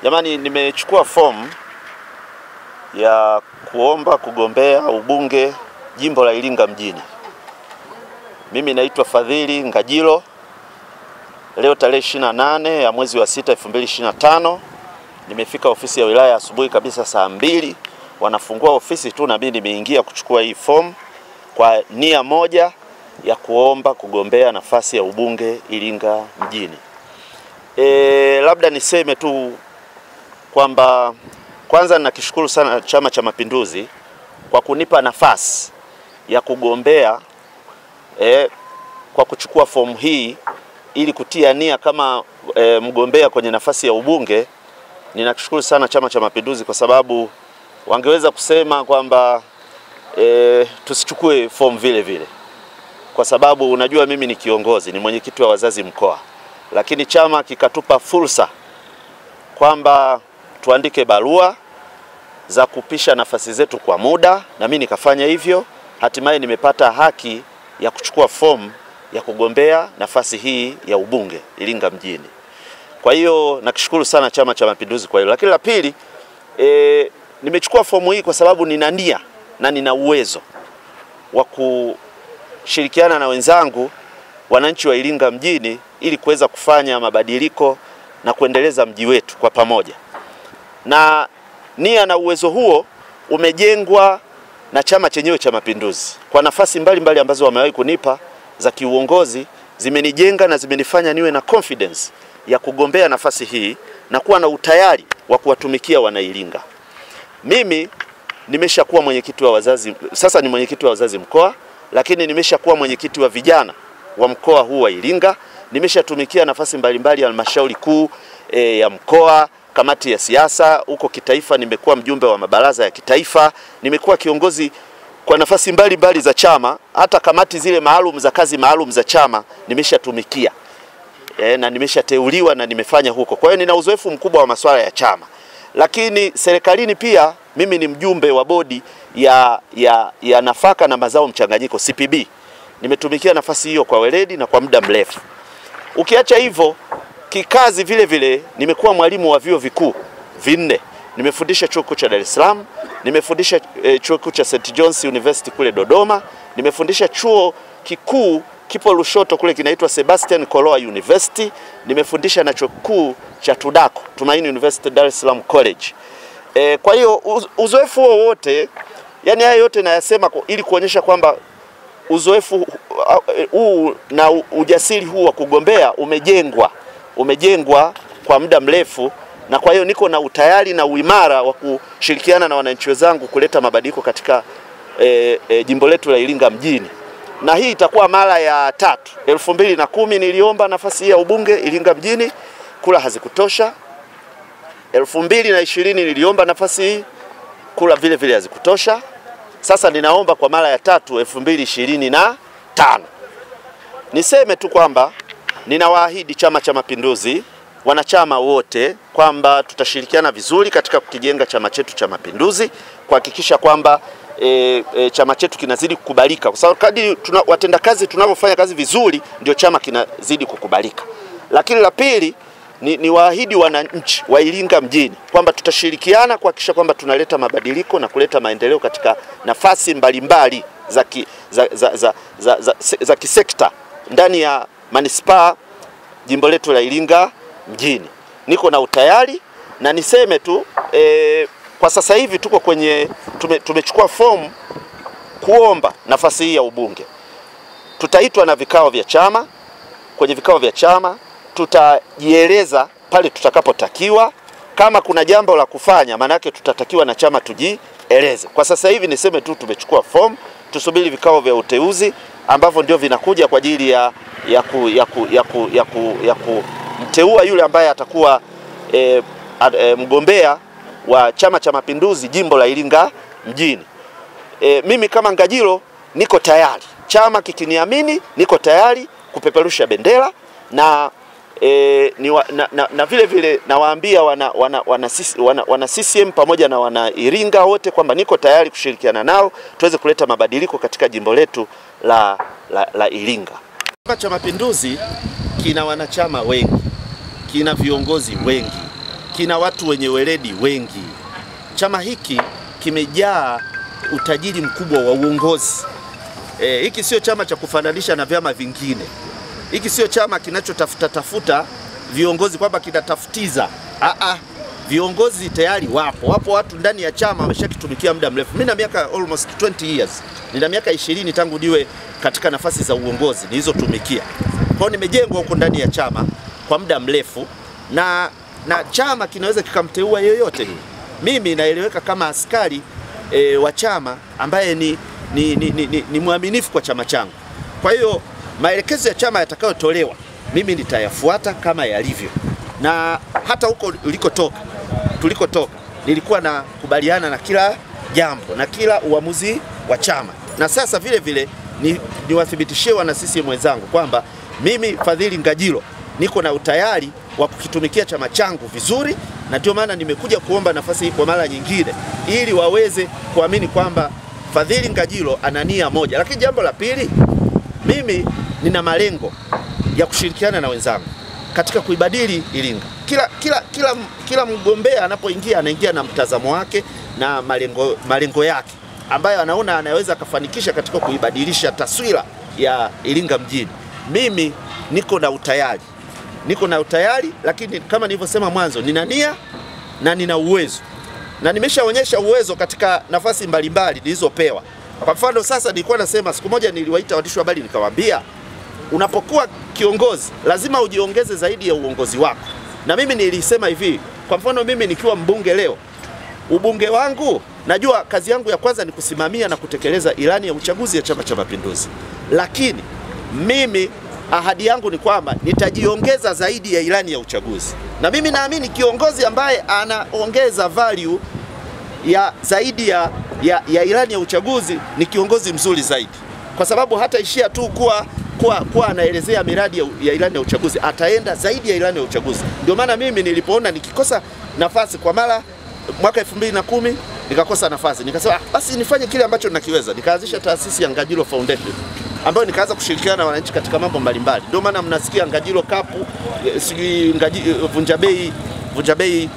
Jamani, nimechukua fomu ya kuomba kugombea ubunge jimbo la Iringa mjini. Mimi naitwa Fadhili Ngajilo. Leo tarehe 28 ya mwezi wa 6 2025 nimefika ofisi ya wilaya asubuhi kabisa saa 2. Wanafungua ofisi tu na mimi nimeingia kuchukua hii fomu kwa nia moja ya kuomba kugombea nafasi ya ubunge Iringa mjini. Labda niseme tu kwamba kwanza ninakishukuru sana Chama cha Mapinduzi kwa kunipa nafasi ya kugombea kwa kuchukua fomu hii ili kutia nia kama mgombea kwenye nafasi ya ubunge. Ninakishukuru sana Chama cha Mapinduzi kwa sababu wangeweza kusema kwamba tusichukue fomu vile vile, kwa sababu unajua mimi ni kiongozi, ni mwenyekiti wa wazazi mkoa, lakini chama kikatupa fursa kwamba tuandike barua za kupisha nafasi zetu kwa muda, na mimi nikafanya hivyo. Hatimaye nimepata haki ya kuchukua fomu ya kugombea nafasi hii ya ubunge Iringa mjini. Kwa hiyo nakishukuru sana Chama cha Mapinduzi kwa hilo. Lakini la pili, nimechukua fomu hii kwa sababu nina nia na nina uwezo wa kushirikiana na wenzangu wananchi wa Iringa mjini ili kuweza kufanya mabadiliko na kuendeleza mji wetu kwa pamoja. Na nia na uwezo huo umejengwa na chama chenyewe cha Mapinduzi. Kwa nafasi mbalimbali ambazo wamewahi kunipa za kiuongozi zimenijenga na zimenifanya niwe na confidence ya kugombea nafasi hii na kuwa na utayari wa kuwatumikia wana Iringa. Mimi nimeshakuwa mwenyekiti wa wazazi, sasa ni mwenyekiti wa wazazi mkoa, lakini nimeshakuwa mwenyekiti wa vijana wa mkoa huu wa Iringa. Nimeshatumikia nafasi mbalimbali ya halmashauri kuu ya mkoa, kamati ya siasa huko kitaifa, nimekuwa mjumbe wa mabaraza ya kitaifa, nimekuwa kiongozi kwa nafasi mbalimbali za chama, hata kamati zile maalum za kazi maalum za chama nimeshatumikia na nimeshateuliwa na nimefanya huko. Kwa hiyo nina uzoefu mkubwa wa masuala ya chama. Lakini serikalini pia mimi ni mjumbe wa bodi ya nafaka na mazao mchanganyiko CPB. Nimetumikia nafasi hiyo kwa weledi na kwa muda mrefu. Ukiacha hivyo, kikazi vile vile nimekuwa mwalimu wa vyuo vikuu 4. Nimefundisha chuo kikuu cha Dar es Salaam, nimefundisha chuo kikuu cha St. John's University kule Dodoma, nimefundisha chuo kikuu kipo Lushoto kule kinaitwa Sebastian Koloa University, nimefundisha na chuo kikuu cha Tudako, Tumaini University Dar es Salaam College. Kwa hiyo uzoefu wote, yani haya yote nayasema ili kuonyesha kwamba uzoefu huu na ujasiri huu wa kugombea umejengwa kwa muda mrefu, na kwa hiyo niko na utayari na uimara wa kushirikiana na wananchi wenzangu kuleta mabadiliko katika jimbo letu la Iringa mjini. Na hii itakuwa mara ya 3. 2010 niliomba nafasi hii ya ubunge Iringa mjini, kura hazikutosha. 2020 niliomba nafasi hii, kura vile vile hazikutosha. Sasa ninaomba kwa mara ya 3 2025. Niseme tu kwamba ninawaahidi Chama cha Mapinduzi, wanachama wote, kwamba tutashirikiana vizuri katika kukijenga chama chetu cha Mapinduzi, kuhakikisha kwamba chama chetu kinazidi kukubalika. Kwa sababu kadri watendakazi tunavyofanya kazi vizuri ndio chama kinazidi kukubalika. Lakini la pili ni waahidi wananchi wa Iringa mjini kwamba tutashirikiana kuhakikisha kwamba tunaleta mabadiliko na kuleta maendeleo katika nafasi mbalimbali za kisekta ndani ya manispaa jimbo letu la Iringa mjini. Niko na utayari na niseme tu kwa sasa hivi tuko kwenye tumechukua fomu kuomba nafasi hii ya ubunge. Tutaitwa na vikao vya chama, kwenye vikao vya chama tutajieleza pale tutakapotakiwa. Kama kuna jambo la kufanya, maana yake tutatakiwa na chama tujieleze. Kwa sasa hivi niseme tu tumechukua fomu, tusubiri vikao vya uteuzi ambavyo ndio vinakuja kwa ajili ya kumteua yule ambaye atakuwa mgombea wa Chama cha Mapinduzi jimbo la Iringa mjini. Mimi kama Ngajilo niko tayari. Chama kikiniamini niko tayari kupeperusha bendera na na vile vile nawaambia wana CCM pamoja na wana Iringa wote kwamba niko tayari kushirikiana nao tuweze kuleta mabadiliko katika jimbo letu la Iringa. Chama cha Mapinduzi kina wanachama wengi, kina viongozi wengi, kina watu wenye weledi wengi. Chama hiki kimejaa utajiri mkubwa wa uongozi. Hiki sio chama cha kufananisha na vyama vingine. Hiki sio chama kinachotafuta tafuta viongozi kwamba kinatafutiza. Viongozi tayari wapo. Wapo watu ndani ya chama wameshakitumikia muda mrefu. Mimi na miaka almost 20 years. Nina miaka 20 tangu niwe katika nafasi za uongozi nilizotumikia. Kwa hiyo nimejengwa huko ndani ya chama kwa muda mrefu, na chama kinaweza kikamteua yoyote. Mimi naeleweka kama askari wa chama ambaye ni mwaminifu kwa chama changu. Kwa hiyo maelekezo ya chama yatakayotolewa mimi nitayafuata kama yalivyo. Na hata huko tulikotoka nilikuwa na kubaliana na kila jambo na kila uamuzi wa chama. Na sasa vile vile niwathibitishie wana CCM wenzangu kwamba mimi Fadhili Ngajilo niko na utayari wa kukitumikia chama changu vizuri, na ndio maana nimekuja kuomba nafasi hii kwa mara nyingine ili waweze kuamini kwamba Fadhili Ngajilo ana nia moja. Lakini jambo la pili, mimi nina malengo ya kushirikiana na wenzangu katika kuibadili Iringa. Kila mgombea anapoingia anaingia na mtazamo wake na malengo yake ambayo anaona anaweza kufanikisha katika kuibadilisha taswira ya Iringa mjini. Mimi niko na utayari. Niko na utayari, lakini kama nilivyosema mwanzo, nina nia na nina uwezo. Na nimeshaonyesha uwezo katika nafasi mbalimbali nilizopewa. Kwa mfano sasa nilikuwa nasema, siku moja niliwaita waandishi wa habari nikawaambia, unapokuwa kiongozi lazima ujiongeze zaidi ya uongozi wako. Na mimi nilisema hivi, kwa mfano mimi nikiwa mbunge leo, ubunge wangu najua kazi yangu ya kwanza ni kusimamia na kutekeleza ilani ya uchaguzi ya Chama cha Mapinduzi. Lakini mimi ahadi yangu ni kwamba nitajiongeza zaidi ya ilani ya uchaguzi. Na mimi naamini kiongozi ambaye anaongeza value ya zaidi ya ilani ya uchaguzi ni kiongozi mzuri zaidi. Kwa sababu hata ishia tu kuwa anaelezea miradi ya ilani ya uchaguzi, ataenda zaidi ya ilani ya uchaguzi. Ndio maana mimi nilipoona nikikosa nafasi kwa mara mwaka 2010 nikakosa nafasi, nikasema basi nifanye kile ambacho ninakiweza. Nikaanzisha taasisi ya Ngajilo Foundation ambayo nikaanza kushirikiana na wananchi katika mambo mbalimbali. Ndio maana mnasikia Ngajilo Cup, sijui Vunja Bei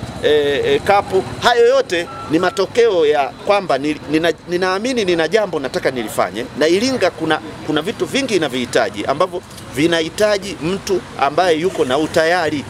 Cup. Hayo yote ni matokeo ya kwamba ninaamini nina jambo nataka nilifanye, na Iringa kuna vitu vingi inavihitaji ambavyo vinahitaji mtu ambaye yuko na utayari.